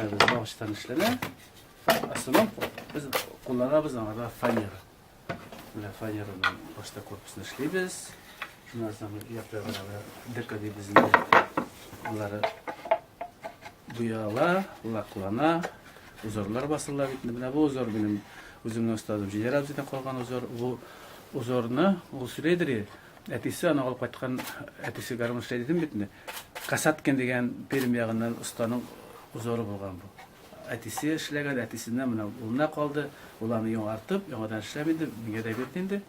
Менә без агачтан эшләнә. Основном без кулланабыз аңарда фанера. Менә фанераның башта корпусын эшлибез. Шуннан соң япрагына дека дибез инде. Алары буяла, лаклана, узорлар басыла бит. Менә бу узор минем үземнең остазым Җиҗәр абзыйдан калган узор. Бу узорны ул сөйләйдер, әтисе аны алып кайткан, әтисе гармун эшләй дидем бит инде. Касаткин дигән Пермь ягыннан останың узоры булган бу. Әтисе эшләгән, әтисеннән менә улына калды. Ул аны яңартып, яңадан эшләп инде, миңа дә бирде инде.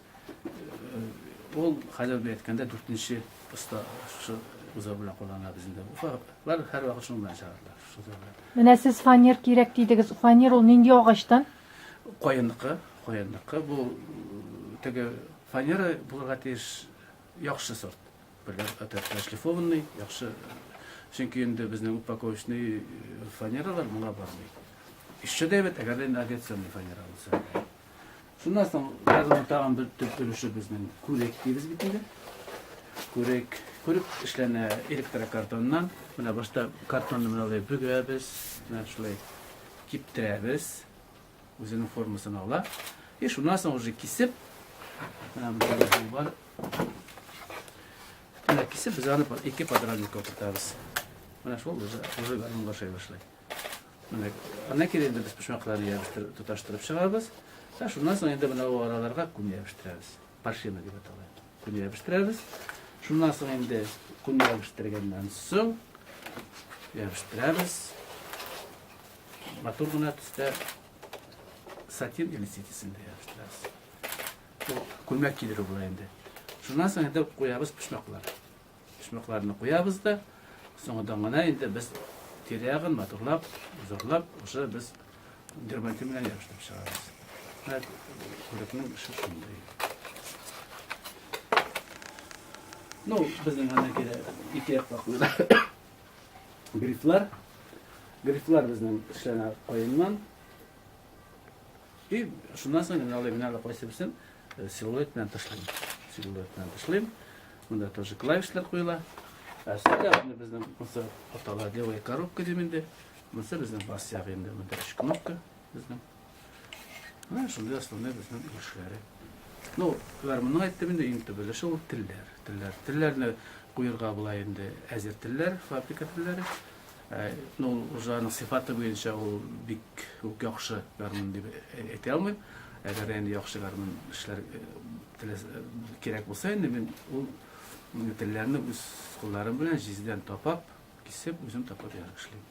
Ул хәзер бер әйткәндә дүртенче оста шушы узор белән кулланабыз инде. Уфалар һәрвакыт шуның белән чыгардылар, шушы узор белән. Менә сез фанер кирәк дидегез. Фанер ул нинди агачтан? Каенныкы, каенныкы. Бу теге фанера булырга тиеш яхшы сорт. Бер шлифованный, яхшы. Чөнки инде безнең упаковочный фанералар моңа бармый. Еще дә әйбәт, әгәр дә инде авиационный фанера булса. Шуннан соң газның тагын бер төп өлеше безнең күрек дибез бит инде. Күрек, күрек эшләнә электрокартоннан. Менә башта картонны менә алай бөгәбез, менә шулай киптерәбез. Үзенең формасын ала. И шуннан соң уже кисеп, менә монда бар. Менә кисеп без аны ике подрамникка утыртабыз. Менә шул уже уже гармунга ошый башлый. Менә аннан кире инде без почмакларны ябыштырып, тоташтырып чыгабыз. Ә шуннан соң инде менә бу араларга күн ябыштырабыз. Паршина дип атала. Күн ябыштырабыз. Шуннан соң инде күн ябыштырганнан соң ябыштырабыз. Матур гына төстә сатин или ситисен дә ябыштырабыз. Бу күлмәк кидерү була инде. Шуннан соң инде куябыз почмаклар. Почмакларны куябыз да, соңыннан гына инде без тирә-ягын матурлап, зурлап, уже без дерматин белән ябыштырып чыгарабыз. Менә күрекнең эше шундый. Ну, безнең анда кире ике якка куела. Грифлар. Грифлар безнең эшләнә каеннан. И шуннан соң менә алай менә кайсы берсен целлулоид белән тышлыйм. Целлулоид белән тышлыйм. Монда тоже клавишлар куела. Ә сәлә менә безнең монысы атала левая коробка дим инде. Монысы безнең бас ягы инде. Монда өч кнопка безнең. Менә шундый основной безнең өлешләре. Ну, гармунның әйттем инде, иң төп өлеше ул телләр. Телләр. Телләрне куерга була инде әзер телләр, фабрика телләре. Ну, уже аның сыйфаты буенча ул бик үк яхшы гармун дип әйтә алмыйм. Әгәр инде яхшы гармун эшләр кирәк булса инде мин ул телләрне үз кулларым белән җиздән тапап, кисеп, үзем тапап эшлим.